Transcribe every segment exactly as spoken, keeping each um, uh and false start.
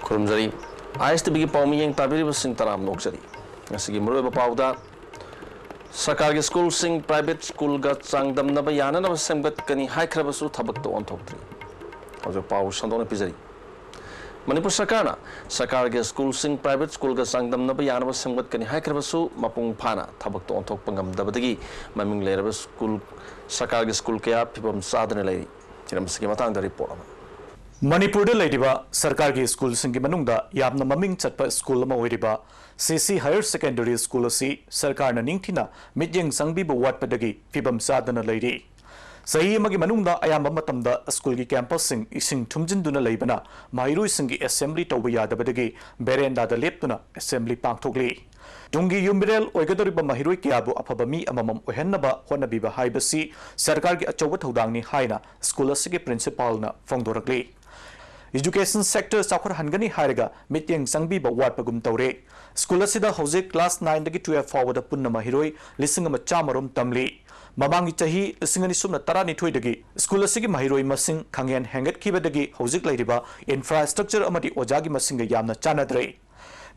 ꯈꯨꯔꯨꯝꯖꯔꯤ꯫ ꯑꯥꯏ ꯑꯦꯁ T ꯚꯤꯒꯤ ꯄꯥꯎ ꯃꯤꯠꯌꯦꯡ ꯇꯥꯕꯤꯔꯤꯕꯁꯤꯡ ꯇꯔꯥꯝꯅ ꯑꯣꯛꯆꯔꯤ꯫ ꯉꯁꯤꯒꯤ ꯃꯔꯨꯑꯣꯏꯕ ꯄꯥꯎꯗ, ꯁꯔꯀꯥꯔꯒꯤ ꯁ꯭ꯀꯨꯜꯁꯤꯡ ꯄ꯭ꯔꯥꯏꯚꯦꯠ ꯁ꯭ꯀꯨꯜꯒ ꯆꯥꯡꯗꯝꯅꯕ ꯌꯥꯅꯅꯕ ꯁꯦꯝꯒꯠꯀꯅꯤ ꯍꯥꯏꯈ꯭ꯔꯕꯁꯨ ꯊꯕꯛꯇ ꯑꯣꯟꯊꯣꯛꯇ꯭ꯔꯤ꯫ ꯍꯧꯖꯤꯛ ꯄꯥꯎ ꯁꯟꯗꯣꯛꯅ ꯄꯤꯖꯔꯤ꯫ ꯃꯅꯤꯄꯨꯔ ꯁꯔꯀꯥꯔꯅ ꯁꯔꯀꯥꯔꯒꯤ ꯁ꯭ꯀꯨꯜꯁꯤꯡ ꯄ꯭ꯔꯥꯏꯚꯦꯠ ꯁ꯭ꯀꯨꯜꯒ ꯆꯥꯡꯗꯝꯅꯕ ꯌꯥꯅꯕ ꯁꯦꯝꯒꯠꯀꯅꯤ ꯍꯥꯏꯈ꯭ꯔꯕꯁꯨ, ꯃꯄꯨꯡ ꯐꯥꯅ ꯊꯕꯛꯇ ꯑꯣꯟꯊꯣꯛꯄ ꯉꯝꯗꯕꯗꯒꯤ ꯃꯃꯤꯡ ꯂꯩꯔꯕ ꯁ꯭ꯀꯨꯜ, ꯁꯔꯀꯥꯔꯒꯤ ꯁ꯭ꯀꯨꯜ ꯀꯌꯥ ꯐꯤꯕꯝ ꯆꯥꯗꯅ ꯂꯩꯔꯤ꯫ ꯍꯤꯔꯝ ꯑꯁꯤꯒꯤ ꯃꯇꯥꯡꯗ ꯔꯤꯄꯣꯔꯠ ꯑꯃ꯫ ꯃꯅꯤꯄꯨꯔꯗ ꯂꯩꯔꯤꯕ ꯁꯔꯀꯥꯔꯒꯤ ꯁ꯭ꯀꯨꯜꯁꯤꯡꯒꯤ ꯃꯅꯨꯡꯗ ꯌꯥꯝꯅ ꯃꯃꯤꯡ ꯆꯠꯄ ꯁ꯭ꯀꯨꯜ ꯑꯃ ꯑꯣꯏꯔꯤꯕ ꯁꯤ ꯁꯤ ꯍꯥꯌꯔ ꯁꯦꯀꯦꯟꯗꯔꯤ ꯁ꯭ꯀꯨꯜ ꯑꯁꯤ ꯁꯔꯀꯥꯔꯅ ꯅꯤꯡꯊꯤꯅ ꯃꯤꯠꯌꯦꯡ ꯆꯪꯕꯤꯕ ꯋꯥꯠꯄꯗꯒꯤ ꯐꯤꯕꯝ ꯆꯥꯗꯅ ꯂꯩꯔꯤ꯫ ꯆꯍꯤ ꯑꯃꯒꯤ ꯃꯅꯨꯡꯗ ꯑꯌꯥꯝꯕ ꯃꯇꯝꯗ ꯁ꯭ꯀꯨꯜꯒꯤ ꯀꯦꯝꯄꯁꯁꯤꯡ ꯏꯁꯤꯡ ꯊꯨꯝꯖꯤꯟꯗꯨꯅ ꯂꯩꯕꯅ ꯃꯍꯩꯔꯣꯏꯁꯤꯡꯒꯤ ꯑꯦꯁꯦꯝꯕ꯭ꯂꯤ ꯇꯧꯕ ꯌꯥꯗꯕꯗꯒꯤ ꯕꯦꯔꯦꯟꯗꯥꯗ ꯂꯦꯞꯇꯨꯅ ꯑꯦꯁꯦꯝꯕ꯭ꯂꯤ ꯄꯥꯡꯊꯣꯛꯂꯤ꯫ ꯇꯨꯡꯒꯤ ꯌꯨꯝꯕꯤꯔꯦꯜ ꯑꯣꯏꯒꯗꯧꯔꯤꯕ ꯃꯍꯩꯔꯣꯏ ꯀꯌꯥꯕꯨ ꯑꯐꯕ ꯃꯤ ꯑꯃꯃꯝ ꯑꯣꯏꯍꯟꯅꯕ ꯍꯣꯠꯅꯕꯤꯕ ꯍꯥꯏꯕꯁꯤ ꯁꯔꯀꯥꯔꯒꯤ ꯑꯆꯧꯕ ꯊꯧꯗꯥꯡꯅꯤ ꯍꯥꯏꯅ ꯁ꯭ꯀꯨꯜ ꯑꯁꯤꯒꯤ ꯄ꯭ꯔꯤꯟꯁꯤꯄꯥꯜꯅ ꯐꯣꯡꯗꯣꯔꯛꯂꯤ꯫ ꯏꯖꯨꯀꯦꯁꯟ ꯁꯦꯛꯇꯔ ꯆꯥꯎꯈꯠꯍꯟꯒꯅꯤ ꯍꯥꯏꯔꯒ ꯃꯤꯠꯌꯦꯡ ꯆꯪꯕꯤꯕ ꯋꯥꯠꯄꯒꯨꯝ ꯇꯧꯔꯦ꯫ ꯁ꯭ꯀꯨꯜ ꯑꯁꯤꯗ ꯍꯧꯖꯤꯛ ꯀ꯭ꯂꯥꯁ ꯅꯥꯏꯟꯗꯒꯤ ꯇꯨꯌꯦꯜꯐ ꯐꯥꯎꯕꯗ ꯄꯨꯟꯅ ꯃꯍꯩꯔꯣꯏ ꯂꯤꯁꯤꯡ ꯑꯃ ꯆꯥꯝꯃ ꯔꯣꯝ ꯇꯝꯂꯤ꯫ ꯃꯃꯥꯡꯒꯤ ꯆꯍꯤ ꯂꯤꯁꯤꯡ ꯑꯅꯤ ꯁꯨꯞꯅ ꯇꯔꯥꯅꯤꯊꯣꯏꯗꯒꯤ ꯁ꯭ꯀꯨꯜ ꯑꯁꯤꯒꯤ ꯃꯍꯩꯔꯣꯏ ꯃꯁꯤꯡ ꯈꯪꯍꯦꯟ ꯍꯦꯟꯒꯠꯈꯤꯕꯗꯒꯤ ꯍꯧꯖꯤꯛ ꯂꯩꯔꯤꯕ ꯏꯟꯐ꯭ꯔꯥꯁ꯭ꯇ꯭ꯔꯛꯆꯔ ꯑꯃꯗꯤ ꯑꯣꯖꯥꯒꯤ ꯃꯁꯤꯡꯒ ꯌꯥꯝꯅ ꯆꯥꯟꯅꯗ꯭ꯔꯦ꯫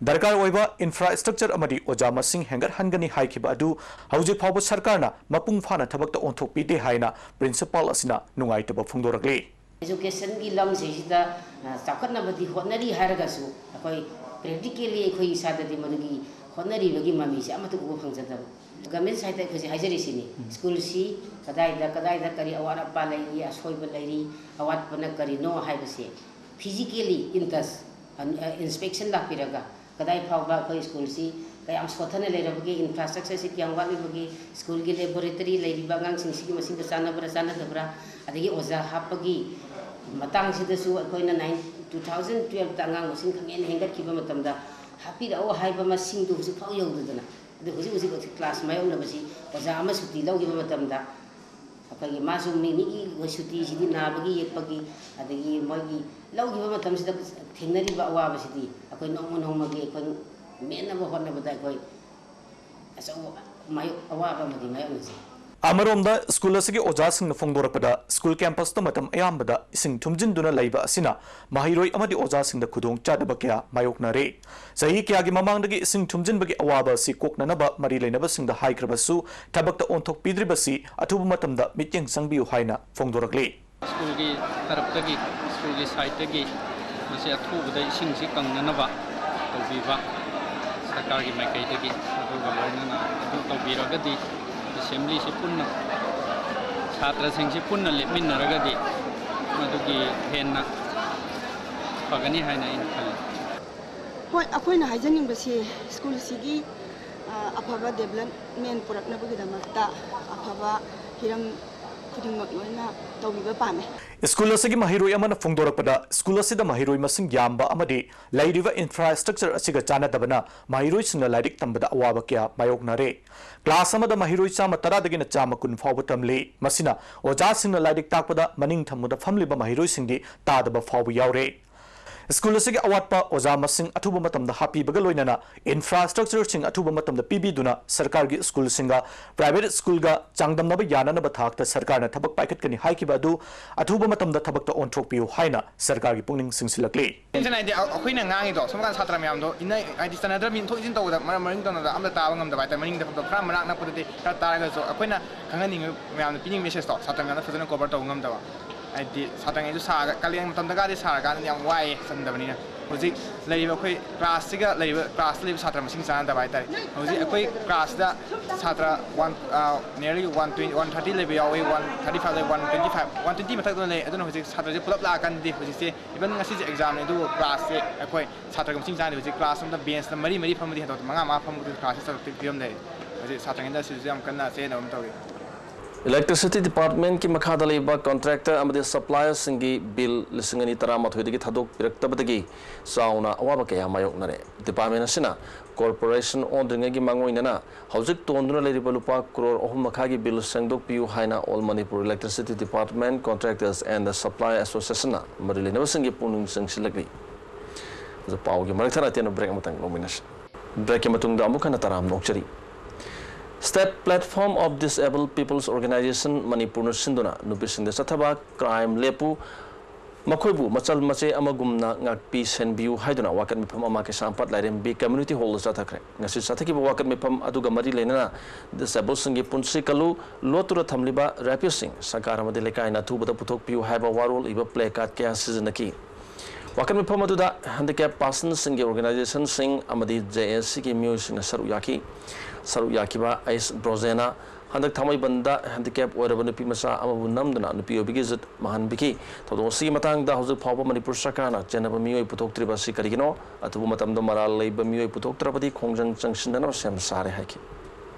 ꯗꯔꯀꯥꯔ ꯑꯣꯏꯕ ꯏꯟꯐ꯭ꯔꯥꯁ꯭ꯇ꯭ꯔꯛꯆꯔ ꯑꯃꯗꯤ ꯑꯣꯖꯥ ꯃꯁꯤꯡ ꯍꯦꯟꯒꯠꯍꯟꯒꯅꯤ ꯍꯥꯏꯈꯤꯕ ꯑꯗꯨ ꯍꯧꯖꯤꯛ ꯐꯥꯎꯕ ꯁꯔꯀꯥꯔꯅ ꯃꯄꯨꯡ ꯐꯥꯅ ꯊꯕꯛꯇ ꯑꯣꯟꯊꯣꯛꯄꯤꯗꯦ ꯍꯥꯏꯅ ꯄ꯭ꯔꯤꯟꯁꯤꯄꯥꯜ ꯑꯁꯤꯅ ꯅꯨꯡꯉꯥꯏꯇꯕ ꯐꯣꯡꯗꯣꯔꯛꯂꯤ꯫ ꯏꯖꯨꯀꯦꯁꯟꯒꯤ ꯂꯝꯁꯤꯗ, ꯑ, ꯆꯥꯎꯈꯠꯅꯕꯗꯤ ꯍꯣꯠꯅꯔꯤ ꯍꯥꯏꯔꯒꯁꯨ, ꯑꯩꯈꯣꯏ ꯄ꯭ꯔꯦꯛꯇꯤꯀꯦꯜꯂꯤ ꯑꯩꯈꯣꯏ ꯏꯁꯥꯗꯗꯤ ꯃꯗꯨꯒꯤ ꯍꯣꯠꯅꯔꯤꯕꯒꯤ ꯃꯃꯤꯁꯦ ꯑꯃꯠꯇ ꯎꯕ ꯐꯪꯖꯗꯕ꯫ ꯒꯃꯦꯟ ꯁꯥꯏꯠꯇ ꯑꯩꯈꯣꯏꯁꯦ ꯍꯥꯏꯖꯔꯤꯁꯤꯅꯤ꯫ ꯁ꯭ꯀꯨꯜꯁꯤ ꯀꯗꯥꯏꯗ, ꯀꯗꯥꯏꯗ ꯀꯔꯤ ꯑꯋꯥꯠ ꯑꯄꯥ ꯂꯩꯔꯤ, ꯑꯁꯣꯏꯕ ꯂꯩꯔꯤ, ꯑꯋꯥꯠꯄꯅ ꯀꯔꯤꯅꯣ ꯍꯥꯏꯕꯁꯦ ꯐꯤꯖꯤꯀꯦꯜꯂꯤ ꯏꯟꯇꯁ, ꯑ, ꯏꯟꯁꯄꯦꯛꯁꯟ ꯂꯥꯛꯄꯤꯔꯒ ꯀꯗꯥꯏ ꯐꯥꯎꯕ ꯑꯩꯈꯣꯏ ꯁ꯭ꯀꯨꯜꯁꯤ ꯀꯌꯥꯝ ꯁꯣꯠꯊꯅ ꯂꯩꯔꯕꯒꯦ, ꯏꯟꯐ꯭ꯔꯥꯁ꯭ꯇ꯭ꯔꯛꯆꯔꯁꯤ ꯀꯌꯥꯝ ꯋꯥꯠꯂꯤꯕꯒꯦ, ꯁ꯭ꯀꯨꯜꯒꯤ ꯂꯦꯕꯣꯔꯦꯇꯔꯤ ꯂꯩꯔꯤꯕ ꯑꯉꯥꯡꯁꯤꯡꯁꯤꯒꯤ ꯃꯁꯤꯡꯒ ꯆꯥꯟꯅꯕ꯭ꯔꯥ ꯆꯥꯟꯅꯗꯕ꯭ꯔꯥ, ꯑꯗꯒꯤ ꯑꯣꯖꯥ ꯍꯥꯞꯄꯒꯤ ꯃꯇꯥꯡꯁꯤꯗꯁꯨ ꯑꯩꯈꯣꯏꯅ ꯅꯥꯏꯟ, ꯇꯨ ꯊꯥꯎꯖꯟ ꯇꯨꯌꯦꯜꯐꯇ ꯑꯉꯥꯡ ꯃꯁꯤꯡ ꯈꯪꯍꯦꯟ ꯍꯦꯟꯒꯠꯈꯤꯕ ꯃꯇꯝꯗ ꯍꯥꯞꯄꯤꯔꯛꯑꯣ ꯍꯥꯏꯕ ꯃꯁꯤꯡꯗꯨ ꯍꯧꯖꯤꯛꯐꯥꯎ ꯌꯧꯗꯗꯅ, ꯑꯗꯨ ꯍꯧꯖꯤꯛ ꯍꯧꯖꯤꯛ ꯍꯧꯖꯤꯛ ꯀ꯭ꯂꯥꯁ ꯃꯥꯌꯣꯛꯅꯕꯁꯤ ꯑꯣꯖꯥ ꯑꯃ ꯁꯨꯇꯤ ꯂꯧꯈꯤꯕ ꯃꯇꯝꯗ ꯑꯩꯈꯣꯏꯒꯤ ꯃꯥꯁꯨ ꯃꯤ ꯃꯤꯒꯤ ꯑꯩꯈꯣꯏ ꯁꯨꯇꯤꯁꯤꯗꯤ ꯅꯥꯕꯒꯤ ꯌꯦꯛꯄꯒꯤ, ꯑꯗꯒꯤ ꯃꯣꯏꯒꯤ ꯂꯧꯈꯤꯕ ꯃꯇꯝꯁꯤꯗ ꯊꯦꯡꯅꯔꯤꯕ ꯑꯋꯥꯕꯁꯤꯗꯤ ꯑꯩꯈꯣꯏ ꯅꯣꯡꯃ ꯅꯣꯡꯃꯒꯤ ꯑꯩꯈꯣꯏ ꯃꯦꯟꯅꯕ ꯍꯣꯠꯅꯕꯗ ꯑꯩꯈꯣꯏ ꯑꯆꯧꯕ ꯃꯥꯌꯣꯛ-, ꯑꯋꯥꯕ ꯑꯃꯗꯤ ꯃꯥꯌꯣꯛꯅꯖꯩ꯫ ꯑꯃꯔꯣꯝꯗ, ꯁ꯭ꯀꯨꯜ ꯑꯁꯤꯒꯤ ꯑꯣꯖꯥꯁꯤꯡꯅ ꯐꯣꯡꯗꯣꯔꯛꯄꯗ, ꯁ꯭ꯀꯨꯜ ꯀꯦꯝꯄꯁꯇ ꯃꯇꯝ ꯑꯌꯥꯝꯕꯗ ꯏꯁꯤꯡ ꯊꯨꯝꯖꯤꯟꯗꯨꯅ ꯂꯩꯕ ꯑꯁꯤꯅ ꯃꯍꯩꯔꯣꯏ ꯑꯃꯗꯤ ꯑꯣꯖꯥꯁꯤꯡꯗ ꯈꯨꯗꯣꯡꯆꯥꯗꯕ ꯀꯌꯥ ꯃꯥꯌꯣꯛꯅꯔꯦ꯫ ꯆꯍꯤ ꯀꯌꯥꯒꯤ ꯃꯃꯥꯡꯗꯒꯤ ꯏꯁꯤꯡ ꯊꯨꯝꯖꯤꯟꯕꯒꯤ ꯑꯋꯥꯕ ꯑꯁꯤ ꯀꯣꯛꯅꯅꯕ ꯃꯔꯤ ꯂꯩꯅꯕꯁꯤꯡꯗ ꯍꯥꯏꯈ꯭ꯔꯕꯁꯨ, ꯊꯕꯛꯇ ꯑꯣꯟꯊꯣꯛꯄꯤꯗ꯭ꯔꯤꯕꯁꯤ ꯑꯊꯨꯕ ꯃꯇꯝꯗ ꯃꯤꯠꯌꯦꯡ ꯆꯪꯕꯤꯌꯨ ꯍꯥꯏꯅ ꯐꯣꯡꯗꯣꯔꯛꯂꯤ꯫ ꯁ꯭ꯀꯨꯜꯒꯤ ꯇꯔꯞꯇꯒꯤ, ꯁ꯭ꯀꯨꯜꯒꯤ ꯁꯥꯏꯠꯇꯒꯤ ꯃꯁꯤ ꯑꯊꯨꯕꯗ ꯏꯁꯤꯡꯁꯤ ꯀꯪꯅꯅꯕ ꯇꯧꯕꯤꯕ ꯁꯔꯀꯥꯔꯒꯤ ꯃꯥꯏꯀꯩꯗꯒꯤ, ꯑꯗꯨꯒ ꯂꯣꯏꯅꯅ ꯑꯗꯨ ꯇꯧꯕꯤꯔꯒꯗꯤ ꯑꯦꯁꯦꯝꯕ꯭ꯂꯤꯁꯤ ꯄꯨꯟꯅ, ꯁꯥꯇ꯭ꯔꯁꯤꯡꯁꯤ ꯄꯨꯟꯅ ꯂꯦꯞꯃꯤꯟꯅꯔꯒꯗꯤ ꯃꯗꯨꯒꯤ ꯍꯦꯟꯅ ꯐꯒꯅꯤ ꯍꯥꯏꯅ ꯑꯩꯅ ꯈꯜꯂꯤ꯫ ꯍꯣꯏ, ꯑꯩꯈꯣꯏꯅ ꯍꯥꯏꯖꯅꯤꯡꯕꯁꯤ ꯁ꯭ꯀꯨꯜꯁꯤꯒꯤ, ꯑ, ꯑꯐꯕ ꯗꯦꯕꯂꯞꯃꯦꯟ ꯄꯨꯔꯛꯅꯕꯒꯤꯗꯃꯛꯇ ꯑꯐꯕ ꯍꯤꯔꯝ ꯈꯨꯗꯤꯡꯃꯛ ꯂꯣꯏꯅ ꯇꯧꯕꯤꯕ ꯄꯥꯝꯃꯤ꯫ ꯁ꯭ꯀꯨꯜ ꯑꯁꯤꯒꯤ ꯃꯍꯩꯔꯣꯏ ꯑꯃꯅ ꯐꯣꯡꯗꯣꯔꯛꯄꯗ, ꯁ꯭ꯀꯨꯜ ꯑꯁꯤꯗ ꯃꯍꯩꯔꯣꯏ ꯃꯁꯤꯡ ꯌꯥꯝꯕ ꯑꯃꯗꯤ ꯂꯩꯔꯤꯕ ꯏꯟꯐ꯭ꯔꯥꯁ꯭ꯇ꯭ꯔꯛꯆꯔ ꯑꯁꯤꯒ ꯆꯥꯟꯅꯗꯕꯅ ꯃꯍꯩꯔꯣꯏꯁꯤꯡꯅ ꯂꯥꯏꯔꯤꯛ ꯇꯝꯕꯗ ꯑꯋꯥꯕ ꯀꯌꯥ ꯃꯥꯌꯣꯛꯅꯔꯦ꯫ ꯀ꯭ꯂꯥꯁ ꯑꯃꯗ ꯃꯍꯩꯔꯣꯏ ꯆꯥꯝꯃ ꯇꯔꯥꯗꯒꯤꯅ ꯆꯥꯝꯃ ꯀꯨꯟ ꯐꯥꯎꯕ ꯇꯝꯂꯤ꯫ ꯃꯁꯤꯅ ꯑꯣꯖꯥꯁꯤꯡꯅ ꯂꯥꯏꯔꯤꯛ ꯇꯥꯛꯄꯗ ꯃꯅꯤꯡ ꯊꯪꯕꯗ ꯐꯝꯂꯤꯕ ꯃꯍꯩꯔꯣꯏꯁꯤꯡꯗꯤ ꯇꯥꯗꯕ ꯐꯥꯎꯕ ꯌꯥꯎꯔꯦ꯫ ꯁ꯭ꯀꯨꯜ ꯑꯁꯤꯒꯤ ꯑꯋꯥꯠꯄ ꯑꯣꯖꯥ ꯃꯁꯤꯡ ꯑꯊꯨꯕ ꯃꯇꯝꯗ ꯍꯥꯞꯄꯤꯕꯒ ꯂꯣꯏꯅꯅ ꯏꯟꯐ꯭ꯔꯥꯁ꯭ꯇ꯭ꯔꯛꯆꯔꯁꯤꯡ ꯑꯊꯨꯕ ꯃꯇꯝꯗ ꯄꯤꯕꯤꯗꯨꯅ ꯁꯔꯀꯥꯔꯒꯤ ꯁ꯭ꯀꯨꯜꯁꯤꯡꯒ ꯄ꯭ꯔꯥꯏꯚꯦꯠ ꯁ꯭ꯀꯨꯜꯒ ꯆꯥꯡꯗꯝꯅꯕ ꯌꯥꯅꯅꯕ ꯊꯥꯛꯇ ꯁꯔꯀꯥꯔꯅ ꯊꯕꯛ ꯄꯥꯏꯈꯠꯀꯅꯤ ꯍꯥꯏꯈꯤꯕ ꯑꯗꯨ ꯑꯊꯨꯕ ꯃꯇꯝꯗ ꯊꯕꯛꯇ ꯑꯣꯟꯊꯣꯛꯄꯤꯌꯨ ꯍꯥꯏꯅ ꯁꯔꯀꯥꯔꯒꯤ ꯄꯨꯛꯅꯤꯡ ꯆꯤꯡꯁꯤꯜꯂꯛꯂꯤ꯫ ꯁꯤꯅ ꯍꯥꯏꯗꯤ ꯑꯩꯈꯣꯏꯅ ꯉꯥꯡꯉꯤꯗꯣ ꯁꯣꯝ ꯅꯥꯀꯟ ꯁꯥꯇ꯭ꯔ ꯃꯌꯥꯝꯗꯣ ꯏꯟꯅ-, ꯍꯥꯏꯗꯤ ꯆꯟꯅꯗ꯭ꯔꯕꯅꯤꯅ ꯏꯟꯊꯣꯛ ꯏꯟꯁꯤꯟ ꯇꯧꯕꯗ ꯃꯔꯝ ꯃꯔꯤꯡ ꯇꯧꯅꯗ ꯑꯝꯇ ꯇꯥꯕ ꯉꯝꯗꯕ ꯍꯥꯏꯇꯥꯔꯦ꯫ ꯃꯅꯤꯡꯗ ꯐꯝꯕ ꯈꯔ ꯃꯅꯥꯛ ꯅꯛꯄꯗꯗꯤ ꯈꯔ ꯇꯥꯔꯒꯁꯨ ꯑꯩꯈꯣꯏꯅ ꯈꯪꯍꯟꯅꯤꯡꯕ ꯃꯌꯥꯝꯗ ꯄꯤꯅꯤꯡꯕ ꯃꯦꯁꯦꯖꯇꯣ ꯁꯥꯇ꯭ꯔ ꯃꯌꯥꯝꯗ ꯐꯖꯅ ꯀꯣꯚꯔ ꯇꯧꯕ ꯉꯝꯗꯕ꯫ ꯍꯥꯏꯗꯤ ꯁꯥꯇ꯭ꯔꯉꯩꯁꯨ ꯁꯥꯔꯒ, ꯀꯥꯂꯦꯟ ꯃꯇꯝꯗꯒꯗꯤ ꯁꯥꯔꯀꯥꯟꯗꯗꯤ ꯌꯥꯝ ꯋꯥꯏꯌꯦ ꯆꯟꯗꯕꯅꯤꯅ꯫ ꯍꯧꯖꯤꯛ ꯂꯩꯔꯤꯕ ꯑꯩꯈꯣꯏ ꯀ꯭ꯂꯥꯁꯁꯤꯒ ꯂꯩꯔꯤꯕ, ꯀ꯭ꯂꯥꯁꯇ ꯂꯩꯕ ꯁꯥꯇ꯭ꯔ ꯃꯁꯤꯡ ꯆꯥꯟꯅꯗꯕ ꯍꯥꯏꯇꯥꯔꯦ꯫ ꯍꯧꯖꯤꯛ ꯑꯩꯈꯣꯏ ꯀ꯭ꯂꯥꯁꯇ ꯁꯥꯇ꯭ꯔ ꯋꯥꯟ, ꯑ, nearly one twenty, one thirty ꯂꯩꯕ ꯌꯥꯎꯋꯤ, ꯋꯥꯟ ꯊꯥꯔꯇꯤ ꯐꯥꯏꯚ ꯂꯩ, one twenty five, one twenty ꯃꯊꯛꯇ ꯂꯩ꯫ ꯑꯗꯨꯅ ꯍꯧꯖꯤꯛ ꯁꯥꯇ꯭ꯔꯁꯦ ꯄꯨꯂꯞ ꯂꯥꯛꯑꯀꯥꯟꯗꯗꯤ ꯍꯧꯖꯤꯛꯁꯦ, even ꯉꯁꯤꯁꯦ ꯑꯦꯛꯖꯥꯝꯅꯤ, ꯑꯗꯨꯕꯨ ꯀ꯭ꯂꯥꯁꯁꯦ ꯑꯩꯈꯣꯏ ꯁꯥꯇ꯭ꯔꯒ ꯃꯁꯤꯡ ꯆꯥꯟꯅꯗꯦ꯫ ꯍꯧꯖꯤꯛ ꯀ꯭ꯂꯥꯁ ꯑꯃꯗ ꯕꯦꯟꯁꯇ ꯃꯔꯤ ꯃꯔꯤ ꯐꯝꯕꯗꯤ ꯍꯦꯟꯗꯣꯛꯇꯦ, ꯃꯉꯥ ꯃꯉꯥ ꯐꯝꯕꯒꯤ ꯀ꯭ꯂꯥꯁꯁꯦ ꯆꯠꯂꯛꯇꯕꯒꯤ ꯐꯤꯕꯝ ꯂꯩꯔꯦ꯫ ꯍꯧꯖꯤꯛ ꯁꯥꯇ꯭ꯔꯉꯩꯗ ꯁꯤꯁꯨ ꯌꯥꯝ ꯀꯟꯅ ꯆꯌꯦꯠꯅꯕ ꯑꯃ ꯇꯧꯔꯤ꯫ Electricity Department ꯀꯤ ꯃꯈꯥꯗ ꯂꯩꯕ contractor ꯑꯃꯗꯤ supplier ꯁꯤꯡꯒꯤ bill ꯂꯤꯁꯤꯡ ꯑꯅꯤ ꯇꯔꯥꯃꯥꯊꯣꯏꯗꯒꯤ ꯊꯥꯗꯣꯛꯄꯤꯔꯛꯇꯕꯗꯒꯤ ꯆꯥꯎꯅ ꯑꯋꯥꯕ ꯀꯌꯥ ꯃꯥꯌꯣꯛꯅꯔꯦ꯫ Department ꯑꯁꯤꯅ corporation ꯑꯣꯟꯗ꯭ꯔꯤꯉꯩꯒꯤ ꯃꯥꯡꯑꯣꯏꯅꯅ ꯍꯧꯖꯤꯛ ꯇꯣꯟꯗꯨꯅ ꯂꯩꯔꯤꯕ ꯂꯨꯄꯥ ꯀ꯭ꯔꯣꯔ ꯑꯍꯨꯝ ꯃꯈꯥꯏꯒꯤ bill ꯁꯦꯡꯗꯣꯛꯄꯤꯌꯨ ꯍꯥꯏꯅ All Manipur Electricity Department Contractors and Supplier Association ꯅ ꯃꯔꯤ ꯂꯩꯅꯕꯁꯤꯡꯒꯤ ꯄꯨꯛꯅꯤꯡ ꯆꯪꯁꯤꯜꯂꯛꯂꯤ꯫ ꯑꯗꯨ ꯄꯥꯎꯒꯤ ꯃꯔꯛ ꯊꯠꯅ ꯑꯇꯦꯟꯕ break ꯑꯃꯇꯪ ꯂꯧꯃꯤꯟꯅꯁꯤ꯫ Break ꯀꯤ ꯃꯇꯨꯡꯗ ꯑꯃꯨꯛ ꯍꯟꯅ ꯇꯔꯥꯝꯅ ꯑꯣꯛꯆꯔꯤ꯫ State Platform of Disabled People's Organization ꯃꯅꯤꯄꯨꯔꯅ ꯁꯤꯟꯗꯨꯅ ꯅꯨꯄꯤꯁꯤꯡꯗ ꯆꯠꯊꯕ ꯀ꯭ꯔꯥꯏꯝ ꯂꯦꯞꯄꯨ, ꯃꯈꯣꯏꯕꯨ ꯃꯆꯜ ꯃꯆꯦ ꯑꯃꯒꯨꯝꯅ ꯉꯥꯛꯄꯤ ꯁꯦꯟꯕꯤꯌꯨ ꯍꯥꯏꯗꯨꯅ ꯋꯥꯀꯠ ꯃꯤꯐꯝ ꯑꯃ ꯀꯩꯁꯥꯝꯄꯥꯠ ꯂꯥꯏꯔꯦꯝꯕꯤ ꯀꯝꯃ꯭ꯌꯨꯅꯤꯇꯤ ꯍꯣꯜꯗ ꯆꯠꯊꯈ꯭ꯔꯦ꯫ ꯉꯁꯤ ꯆꯠꯊꯈꯤꯕ ꯋꯥꯀꯠ ꯃꯤꯐꯝ ꯑꯗꯨꯒ ꯃꯔꯤ ꯂꯩꯅꯅ ꯗꯤꯁꯦꯕꯜꯁꯤꯡꯒꯤ ꯄꯨꯟꯁꯤ ꯀꯜꯂꯨ, ꯂꯣꯠꯇꯨꯅ ꯊꯝꯂꯤꯕ ꯔꯦꯄꯤꯁꯁꯤꯡ ꯁꯔꯀꯥꯔ ꯑꯃꯗꯤ ꯂꯩꯀꯥꯏꯅ ꯑꯊꯨꯕꯗ ꯄꯨꯊꯣꯛꯄꯤꯌꯨ ꯍꯥꯏꯕ ꯋꯥꯔꯣꯜ ꯏꯕ ꯄ꯭ꯂꯦ ꯀꯥꯔꯗ ꯀꯌꯥ ꯁꯤꯖꯤꯟꯅꯈꯤ꯫ ꯋꯥꯀꯠ ꯃꯤꯐꯝ ꯑꯗꯨꯗ ꯍꯦꯟꯗꯤꯀꯦꯞ ꯄꯥꯔꯁꯟꯁꯤꯡꯒꯤ ꯑꯣꯔꯒꯅꯥꯏꯖꯦꯁꯟꯁꯤꯡ ꯑꯃꯗꯤ ꯖꯦ ꯑꯦ ꯁꯤꯒꯤ ꯃꯤꯑꯣꯏꯁꯤꯡꯅ ꯁꯔꯨꯛ ꯌꯥꯈꯤ꯫ ꯁꯔꯨꯛ ꯌꯥꯈꯤꯕ ꯑꯩꯁ ꯕ꯭ꯔꯣꯖꯦꯅ ꯍꯟꯗꯛ ꯊꯥꯡꯃꯩꯕꯟꯗ ꯍꯦꯟꯗꯤꯀꯦꯞ ꯑꯣꯏꯔꯕ ꯅꯨꯄꯤ ꯃꯆꯥ ꯑꯃꯕꯨ ꯅꯝꯗꯨꯅ ꯅꯨꯄꯤ ꯑꯣꯏꯕꯒꯤ ꯏꯖꯠ ꯃꯥꯡꯍꯟꯕꯤꯈꯤ꯫ ꯊꯧꯗꯣꯛ ꯑꯁꯤꯒꯤ ꯃꯇꯥꯡꯗ ꯍꯧꯖꯤꯛ ꯐꯥꯎꯕ ꯃꯅꯤꯄꯨꯔ ꯁꯔꯀꯥꯔꯅ ꯆꯦꯟꯅꯕ ꯃꯤꯑꯣꯏ ꯄꯨꯊꯣꯛꯇ꯭ꯔꯤꯕ ꯑꯁꯤ ꯀꯔꯤꯒꯤꯅꯣ? ꯑꯊꯨꯕ ꯃꯇꯝꯗ ꯃꯔꯥꯜ ꯂꯩꯕ ꯃꯤꯑꯣꯏ ꯄꯨꯊꯣꯛꯇ꯭ꯔꯕꯗꯤ ꯈꯣꯡꯖꯪ ꯆꯪꯁꯤꯟꯅꯅꯕ ꯁꯦꯝ ꯁꯥꯔꯦ ꯍꯥꯏꯈꯤ꯫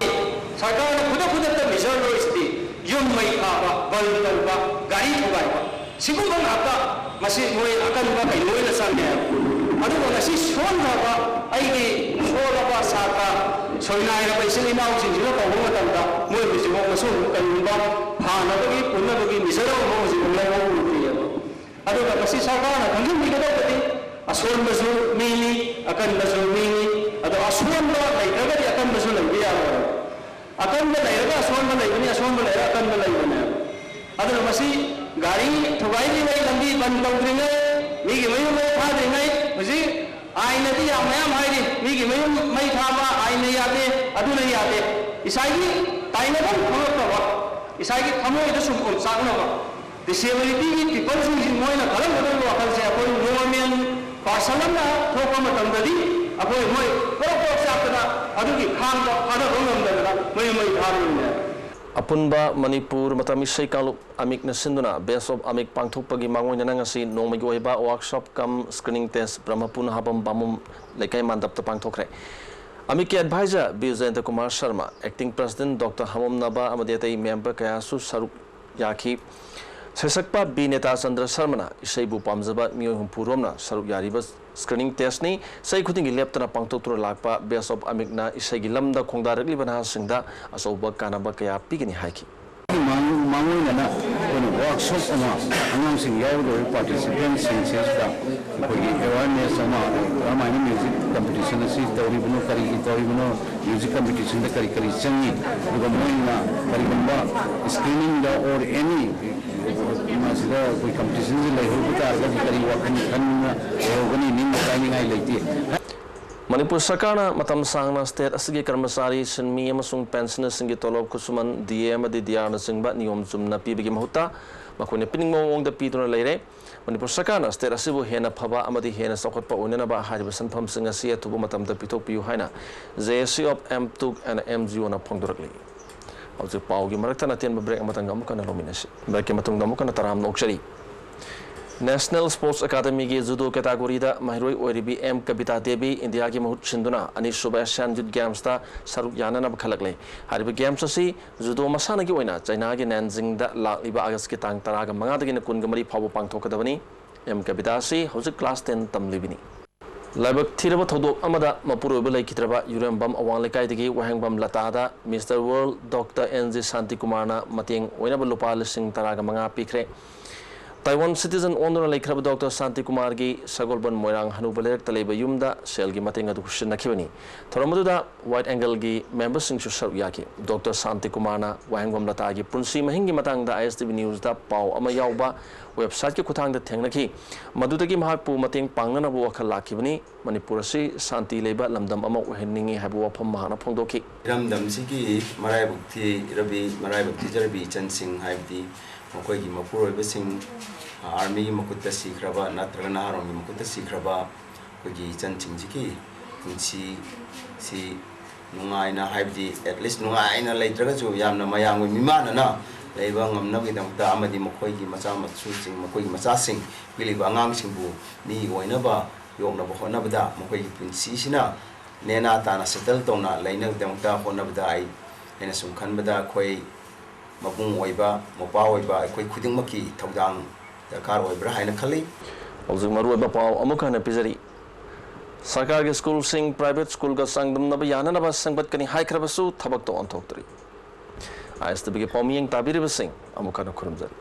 ꯁꯔꯀꯥꯔꯅ ꯈꯨꯗꯛ ꯈꯨꯗꯛꯇ ꯃꯦꯖꯔ ꯂꯧꯔꯤꯁꯤꯗꯤ ꯌꯨꯝ ꯃꯩ ꯊꯥꯕ, ꯕꯟ ꯇꯧꯕ, ꯒꯥꯔꯤ ꯊꯨꯒꯥꯏꯕ, ꯁꯤꯒꯨꯝꯕ ꯉꯥꯛꯇ꯫ ꯃꯁꯤ ꯃꯣꯏ ꯑꯀꯟꯕ ꯀꯩꯅꯣ ꯑꯣꯏꯅ ꯆꯪꯉꯦ꯫ ꯑꯗꯨꯒ ꯉꯁꯤ ꯁꯣꯟꯊꯔꯕ ꯑꯩꯒꯤ ꯁꯣꯜꯂꯕ ꯁꯥꯇ꯭ꯔ, ꯁꯣꯏꯅꯥꯏꯔꯕ ꯏꯆꯤꯜ ꯏꯅꯥꯎꯁꯤꯡꯁꯤꯅ ꯇꯧꯕ ꯃꯇꯝꯗ ꯃꯣꯏ ꯍꯧꯖꯤꯛꯐꯥꯎ ꯃꯁꯤꯒꯨꯝꯕ ꯀꯔꯤꯒꯨꯝꯕ ꯐꯥꯅꯕꯒꯤ ꯄꯨꯟꯅꯕꯒꯤ ꯃꯦꯖꯔ ꯑꯃꯐꯥꯎ ꯍꯧꯖꯤꯛꯐꯥꯎ ꯂꯧꯕ ꯎꯗ꯭ꯔꯤꯑꯕ꯫ ꯑꯗꯨꯒ ꯃꯁꯤ ꯁꯔꯀꯥꯔꯅ ꯈꯪꯖꯤꯟꯕꯤꯒꯗꯧꯕꯗꯤ ꯑꯁꯣꯟꯕꯁꯨ ꯃꯤꯅꯤ, ꯑꯀꯟꯕꯁꯨ ꯃꯤꯅꯤ꯫ ꯑꯗꯣ ꯑꯁꯣꯟꯕ ꯂꯩꯇ꯭ꯔꯒꯗꯤ ꯑꯀꯟꯕꯁꯨ ꯂꯩꯕ ꯌꯥꯔꯣꯏ꯫ ꯑꯀꯟꯕ ꯂꯩꯔꯒ ꯑꯁꯣꯟꯕ ꯂꯩꯕꯅꯤ, ꯑꯁꯣꯟꯕ ꯂꯩꯔꯒ ꯑꯀꯟꯕ ꯂꯩꯕꯅꯦ꯫ ꯑꯗꯨꯅ ꯃꯁꯤ ꯒꯥꯔꯤ ꯊꯨꯒꯥꯏꯗ꯭ꯔꯤꯉꯩ, ꯂꯝꯕꯤ ꯕꯟ ꯇꯧꯗ꯭ꯔꯤꯉꯩ, ꯃꯤꯒꯤ ꯃꯌꯨꯝ ꯃꯩ ꯊꯥꯗ꯭ꯔꯤꯉꯩ, ꯍꯧꯖꯤꯛ ꯑꯥꯏꯟꯅꯗꯤ ꯌꯥꯝ ꯃꯌꯥꯝ ꯍꯥꯏꯔꯤ, ꯃꯤꯒꯤ ꯃꯌꯨꯝ ꯃꯩ ꯊꯥꯕ ꯑꯥꯏꯟꯅ ꯌꯥꯗꯦ, ꯑꯗꯨꯅ ꯌꯥꯗꯦ꯫ ꯏꯁꯥꯒꯤ ꯇꯥꯏꯅꯐꯝ ꯈꯪꯉꯛꯇꯕ, ꯏꯁꯥꯒꯤ ꯊꯃꯣꯏꯗ ꯁꯨꯝ ꯑꯣꯝꯆꯥꯛꯅꯕ꯫ ꯗꯤꯁꯦꯕꯤꯂꯤꯇꯤꯒꯤ ꯄꯤꯄꯜꯁꯤꯡꯁꯤ ꯃꯣꯏꯅ ꯈꯜꯂꯝꯒꯗꯧꯔꯤꯕ ꯋꯥꯈꯜꯁꯦ ꯑꯩꯈꯣꯏ ꯅꯣꯔꯃꯦꯜ ꯄꯥꯔꯁꯟ ꯑꯃꯅ ꯊꯣꯛꯄ ꯃꯇꯝꯗꯗꯤ ꯑꯩꯈꯣꯏ ꯃꯣꯏ ꯄ꯭ꯔꯣꯛ ꯄ꯭ꯔꯣꯛ ꯆꯥꯛꯇꯅ ꯑꯗꯨꯒꯤ ꯈꯥꯡꯕ ꯐꯥꯊꯕ ꯉꯝꯗꯗꯅ ꯃꯌꯨꯝ ꯃꯩ ꯊꯥꯔꯨꯔꯤꯅꯦ꯫ ꯑꯄꯨꯟꯕ ꯃꯅꯤꯄꯨꯔ ꯃꯇꯝ ꯏꯁꯩ ꯀꯥꯡꯂꯨꯞ ꯑꯃꯤꯛꯅ ꯁꯤꯟꯗꯨꯅ ꯕꯦꯁ ꯑꯣꯐ ꯑꯃꯤꯛ ꯄꯥꯡꯊꯣꯛꯄꯒꯤ ꯃꯥꯡꯑꯣꯏꯅꯅ ꯉꯁꯤ ꯅꯣꯡꯃꯒꯤ ꯑꯣꯏꯕ workshop cum screening test Brahmapur Nahabam Bamon ꯂꯩꯀꯥꯏ ꯃꯥꯟꯗꯞꯇ ꯄꯥꯡꯊꯣꯛꯈ꯭ꯔꯦ꯫ ꯑꯃꯤꯛꯀꯤ advisor Bir Jayanta Kumar Sarma, acting president doctor Hamom Naba ꯑꯃꯗꯤ ꯑꯇꯩ ꯃꯦꯝꯕꯔ ꯀꯌꯥꯁꯨ ꯁꯔꯨꯛ ꯌꯥꯈꯤ꯫ ꯁꯩꯁꯛꯄ ꯕꯤ ꯅꯦꯇꯥ ꯆꯟꯗ꯭ꯔ ꯁꯔꯃꯅ ꯏꯁꯩꯕꯨ ꯄꯥꯝꯖꯕ ꯃꯤꯑꯣꯏ ꯍꯨꯝꯐꯨ ꯔꯣꯝꯅ ꯁꯔꯨꯛ ꯌꯥꯔꯤꯕ ꯁ꯭ꯀ꯭ꯔꯤꯅꯤꯡ ꯇꯦꯁꯅꯤ꯫ ꯆꯍꯤ ꯈꯨꯗꯤꯡꯒꯤ ꯂꯦꯞꯇꯅ ꯄꯥꯡꯊꯣꯛꯇꯨꯅ ꯂꯥꯛꯄ ꯕꯦꯁ ꯑꯣꯐ ꯑꯃꯤꯛꯅ ꯏꯁꯩꯒꯤ ꯂꯝꯗ ꯈꯣꯡꯗꯥꯔꯛꯂꯤꯕ ꯅꯍꯥꯁꯤꯡꯗ ꯑꯆꯧꯕ ꯀꯥꯟꯅꯕ ꯀꯌꯥ ꯄꯤꯒꯅꯤ ꯍꯥꯏꯈꯤ꯫ ꯃꯥꯡꯑꯣꯏꯅꯅ ꯑꯩꯈꯣꯏꯅ ꯋꯥꯔꯛꯁꯣꯞ ꯑꯃ ꯑꯉꯥꯡꯁꯤꯡ ꯌꯥꯎꯒꯗꯧꯔꯤꯕ ꯄꯥꯔꯇꯤꯁꯤꯄꯦꯟꯁꯤꯡꯁꯤꯗ ꯑꯩꯈꯣꯏꯒꯤ ꯑꯦꯋꯥꯔꯅꯦꯁ ꯑꯃ, ꯀꯔꯝꯍꯥꯏꯅ ꯃ꯭ꯌꯨꯖꯤꯛ ꯀꯝꯄꯤꯇꯤꯁꯟ ꯑꯁꯤ ꯇꯧꯔꯤꯕꯅꯣ, ꯀꯔꯤꯒꯤ ꯇꯧꯔꯤꯕꯅꯣ, ꯃ꯭ꯌꯨꯖꯤꯛ ꯀꯝꯄꯤꯇꯤꯁꯟꯗ ꯀꯔꯤ ꯀꯔꯤ ꯆꯪꯏ, ꯑꯗꯨꯒ ꯃꯣꯏꯅ ꯀꯔꯤꯒꯨꯝꯕ ꯁ꯭ꯀ꯭ꯔꯤꯅꯤꯡꯗ ꯑꯣꯔ ꯑꯦꯅꯤ ꯃꯁꯤꯗ ꯑꯩꯈꯣꯏ ꯀꯝꯄꯤꯇꯤꯁꯟꯁꯤ ꯂꯩꯍꯧꯕ ꯇꯥꯔꯒꯗꯤ ꯀꯔꯤ ꯋꯥꯈꯜ ꯈꯟꯅ ꯂꯩꯍꯧꯒꯅꯤ, ꯅꯤꯡꯕ ꯀꯥꯏꯅꯤꯡꯉꯥꯏ ꯂꯩꯇꯦ꯫ ꯃꯅꯤꯄꯨꯔ ꯁꯔꯀꯥꯔꯅ ꯃꯇꯝ ꯁꯥꯡꯅ ꯁ꯭ꯇꯦꯠ ꯑꯁꯤꯒꯤ ꯀꯔꯃꯆꯥꯔꯤ, ꯁꯤꯟꯃꯤ ꯑꯃꯁꯨꯡ ꯄꯦꯟꯁꯅꯔꯁꯤꯡꯒꯤ ꯇꯣꯂꯣꯞ, ꯈꯨꯠꯁꯨꯃꯟ, ꯗꯤ ꯑꯦ ꯑꯃꯗꯤ ꯗꯤ ꯑꯥꯔꯅꯆꯤꯡꯕ ꯅꯤꯌꯣꯝ ꯆꯨꯝꯅ ꯄꯤꯕꯒꯤ ꯃꯍꯨꯠꯇ ꯃꯈꯣꯏꯅ ꯄꯤꯅꯤꯡꯕ ꯃꯑꯣꯡꯗ ꯄꯤꯗꯨꯅ ꯂꯩꯔꯦ꯫ ꯃꯅꯤꯄꯨꯔ ꯁꯔꯀꯥꯔꯅ ꯁ꯭ꯇꯦꯠ ꯑꯁꯤꯕꯨ ꯍꯦꯟꯅ ꯐꯕ ꯑꯃꯗꯤ ꯍꯦꯟꯅ ꯆꯥꯎꯈꯠꯄ ꯑꯣꯏꯅꯅꯕ ꯍꯥꯏꯔꯤꯕ ꯁꯦꯟꯐꯝꯁꯤꯡ ꯑꯁꯤ ꯑꯊꯨꯕ ꯃꯇꯝꯗ ꯄꯤꯊꯣꯛꯄꯤꯌꯨ ꯍꯥꯏꯅ J A C of M tuk and M G O ꯅ ꯐꯣꯡꯗꯣꯔꯛꯂꯤ꯫ ꯍꯧꯖꯤꯛ ꯄꯥꯎꯒꯤ ꯃꯔꯛꯇ ꯑꯇꯦꯟꯕ ꯕ꯭ꯔꯦꯛ ꯑꯃꯇꯪꯒ ꯑꯃꯨꯛ ꯍꯟꯅ ꯂꯧꯃꯤꯟꯅꯁꯤ꯫ ꯕ꯭ꯔꯦꯛꯀꯤ ꯃꯇꯨꯡꯗ ꯑꯃꯨꯛ ꯍꯟꯅ ꯇꯔꯥꯝꯅ ꯑꯣꯛꯆꯔꯤ꯫ ꯅꯦꯁꯅꯦꯜ ꯁ꯭ꯄꯣꯔꯠꯁ ꯑꯦꯀꯥꯗꯃꯤꯒꯤ ꯖꯨꯗꯣ ꯀꯦꯇꯥꯒꯣꯔꯤꯗ ꯃꯍꯩꯔꯣꯏ ꯑꯣꯏꯔꯤꯕꯤ ꯑꯦꯝ ꯀꯕꯤꯇꯥ ꯗꯦꯕꯤ ꯏꯟꯗꯤꯌꯥꯒꯤ ꯃꯍꯨꯠ ꯁꯤꯟꯗꯨꯅ ꯑꯅꯤꯁꯨꯕ ꯑꯦꯁꯤꯌꯥꯟ ꯌꯨꯠ ꯒꯦꯝꯁꯇ ꯁꯔꯨꯛ ꯌꯥꯅꯅꯕ ꯈꯜꯂꯛꯂꯦ꯫ ꯍꯥꯏꯔꯤꯕ ꯒꯦꯝꯁ ꯑꯁꯤ ꯖꯨꯗꯣ ꯃꯁꯥꯟꯅꯒꯤ ꯑꯣꯏꯅ ꯆꯩꯅꯥꯒꯤ ꯅꯦꯟꯖꯤꯡꯗ ꯂꯥꯛꯂꯤꯕ ꯑꯥꯒꯁꯀꯤ ꯇꯥꯡ ꯇꯔꯥꯒ ꯃꯉꯥꯗꯒꯤꯅ ꯀꯨꯟꯒ ꯃꯔꯤ ꯐꯥꯎꯕ ꯄꯥꯡꯊꯣꯛꯀꯗꯕꯅꯤ꯫ ꯑꯦꯝ ꯀꯕꯤꯇꯥ ꯑꯁꯤ ꯍꯧꯖꯤꯛ ꯀ꯭ꯂꯥꯁ ꯇꯦꯟ ꯇꯝꯂꯤꯕꯅꯤ꯫ ꯂꯥꯏꯕꯛ ꯊꯤꯔꯕ ꯊꯧꯗꯣꯛ ꯑꯃꯗ ꯃꯄꯨꯔꯣꯏꯕ ꯂꯩꯈꯤꯗ꯭ꯔꯕ ꯌꯨꯔꯦꯝꯕꯝ ꯑꯋꯥꯡ ꯂꯩꯀꯥꯏꯗꯒꯤ ꯋꯥꯍꯦꯡꯕꯝ ꯂꯇꯥꯗ mister world doctor N G ꯁꯥꯟꯇꯤꯀꯨꯃꯥꯔꯅ ꯃꯇꯦꯡ ꯑꯣꯏꯅꯕ ꯂꯨꯄꯥ ꯂꯤꯁꯤꯡ ꯇꯔꯥꯒ ꯃꯉꯥ ꯄꯤꯈ꯭ꯔꯦ꯫ ꯇꯥꯏꯋꯥꯟ ꯁꯤꯇꯤꯖꯟ ꯑꯣꯟꯗꯨꯅ ꯂꯩꯈ꯭ꯔꯕ ꯗꯣꯛꯇꯔ ꯁꯥꯟꯇꯤꯀꯨꯃꯥꯔꯒꯤ ꯁꯒꯣꯜꯕꯟ ꯃꯣꯏꯔꯥꯡ ꯍꯅꯨꯕ ꯂꯩꯔꯛꯇ ꯂꯩꯕ ꯌꯨꯝꯗ ꯁꯦꯜꯒꯤ ꯃꯇꯦꯡ ꯑꯗꯨ ꯁꯤꯟꯅꯈꯤꯕꯅꯤ꯫ ꯊꯧꯔꯝ ꯑꯗꯨꯗ ꯋꯥꯏꯠ ꯑꯦꯡꯒꯜꯒꯤ ꯃꯦꯝꯕꯔꯁꯤꯡꯁꯨ ꯁꯔꯨꯛ ꯌꯥꯈꯤ꯫ ꯗꯣꯛꯇꯔ ꯁꯥꯟꯇꯤꯀꯨꯃꯥꯔꯅ ꯋꯥꯍꯦꯡꯕꯝ ꯂꯇꯥꯒꯤ ꯄꯨꯟꯁꯤ ꯃꯍꯤꯡꯒꯤ ꯃꯇꯥꯡꯗ ꯑꯥꯏ ꯑꯦꯁ ꯇꯤ ꯚꯤ ꯅ꯭ꯌꯨꯁꯇ ꯄꯥꯎ ꯑꯃ ꯌꯥꯎꯕ ꯋꯦꯕꯁꯥꯏꯠꯀꯤ ꯈꯨꯠꯊꯥꯡꯗ ꯊꯦꯡꯅꯈꯤ꯫ ꯃꯗꯨꯗꯒꯤ ꯃꯍꯥꯛꯄꯨ ꯃꯇꯦꯡ ꯄꯥꯡꯅꯅꯕ ꯋꯥꯈꯜ ꯂꯥꯛꯈꯤꯕꯅꯤ꯫ ꯃꯅꯤꯄꯨꯔ ꯑꯁꯤ ꯁꯥꯟꯇꯤ ꯂꯩꯕ ꯂꯝꯗꯝ ꯑꯃ ꯑꯣꯏꯍꯟꯅꯤꯡꯏ ꯍꯥꯏꯕ ꯋꯥꯐꯝ ꯃꯍꯥꯛꯅ ꯐꯣꯡꯗꯣꯛꯈꯤ꯫ ꯏꯔꯝꯗꯝꯁꯤꯒꯤ ꯃꯔꯥꯏꯕꯛ ꯊꯤꯔꯕꯤ, ꯃꯔꯥꯏꯕꯛ ꯊꯤꯖꯔꯕꯤ ꯏꯆꯟꯁꯤꯡ, ꯍꯥꯏꯕꯗꯤ ꯃꯈꯣꯏꯒꯤ ꯃꯄꯨꯔꯣꯏꯕꯁꯤꯡ, ꯑꯥꯔꯃꯤꯒꯤ ꯃꯈꯨꯠꯇ ꯁꯤꯈ꯭ꯔꯕ ꯅꯠꯇ꯭ꯔꯒ ꯅꯍꯥꯔꯣꯟꯒꯤ ꯃꯈꯨꯠꯇ ꯁꯤꯈ꯭ꯔꯕ ꯑꯩꯈꯣꯏꯒꯤ ꯏꯆꯟꯁꯤꯡꯁꯤꯒꯤ ꯄꯨꯟꯁꯤꯁꯤ ꯅꯨꯡꯉꯥꯏꯅ, ꯍꯥꯏꯕꯗꯤ at least ꯅꯨꯡꯉꯥꯏꯅ ꯂꯩꯇ꯭ꯔꯒꯁꯨ ꯌꯥꯝꯅ ꯃꯌꯥꯝꯒ ꯃꯤꯃꯥꯟꯅꯅ ꯂꯩꯕ ꯉꯝꯅꯕꯒꯤꯗꯃꯛꯇ ꯑꯃꯗꯤ ꯃꯈꯣꯏꯒꯤ ꯃꯆꯥ ꯃꯁꯨꯁꯤꯡ, ꯃꯈꯣꯏꯒꯤ ꯃꯆꯥꯁꯤꯡ, ꯄꯤꯛꯂꯤꯕ ꯑꯉꯥꯡꯁꯤꯡꯕꯨ ꯃꯤ ꯑꯣꯏꯅꯕ ꯌꯣꯛꯅꯕ ꯍꯣꯠꯅꯕꯗ, ꯃꯈꯣꯏꯒꯤ ꯄꯨꯟꯁꯤꯁꯤꯅ ꯅꯦꯅꯥ ꯇꯥꯅ ꯁꯦꯇꯜ ꯇꯧꯅ ꯂꯩꯅꯕꯒꯤꯗꯃꯛꯇ ꯍꯣꯠꯅꯕꯗ ꯑꯩ, ꯑꯩꯅ ꯁꯨꯝ ꯈꯟꯕꯗ ꯑꯩꯈꯣꯏ ꯃꯕꯨꯡ ꯑꯣꯏꯕ, ꯃꯧꯄ꯭ꯋꯥ ꯑꯣꯏꯕ ꯑꯩꯈꯣꯏ ꯈꯨꯗꯤꯡꯃꯛꯀꯤ ꯊꯧꯗꯥꯡ ꯗꯔꯀꯥꯔ ꯑꯣꯏꯕ꯭ꯔꯥ ꯍꯥꯏꯅ ꯈꯜꯂꯤ꯫ ꯍꯧꯖꯤꯛ ꯃꯔꯨꯑꯣꯏꯕ ꯄꯥꯎ ꯑꯃꯨꯛ ꯍꯟꯅ ꯄꯤꯖꯔꯤ꯫ ꯁꯔꯀꯥꯔꯒꯤ ꯁ꯭ꯀꯨꯜꯁꯤꯡ ꯄ꯭ꯔꯥꯏꯚꯦꯠ ꯁ꯭ꯀꯨꯜꯒ ꯆꯥꯡꯗꯝꯅꯕ ꯌꯥꯅꯅꯕ ꯁꯦꯝꯒꯠꯀꯅꯤ ꯍꯥꯏꯈ꯭ꯔꯕꯁꯨ ꯊꯕꯛꯇ ꯑꯣꯟꯊꯣꯛꯇ꯭ꯔꯤ꯫ ꯑꯥꯏ ꯑꯦꯁ ꯇꯤ ꯚꯤꯒꯤ ꯄꯥꯎꯃꯤꯌꯦꯡ ꯇꯥꯕꯤꯔꯤꯕꯁꯤꯡ ꯑꯃꯨꯛ ꯍꯟꯅ ꯈꯨꯔꯨꯝꯖꯔꯤ꯫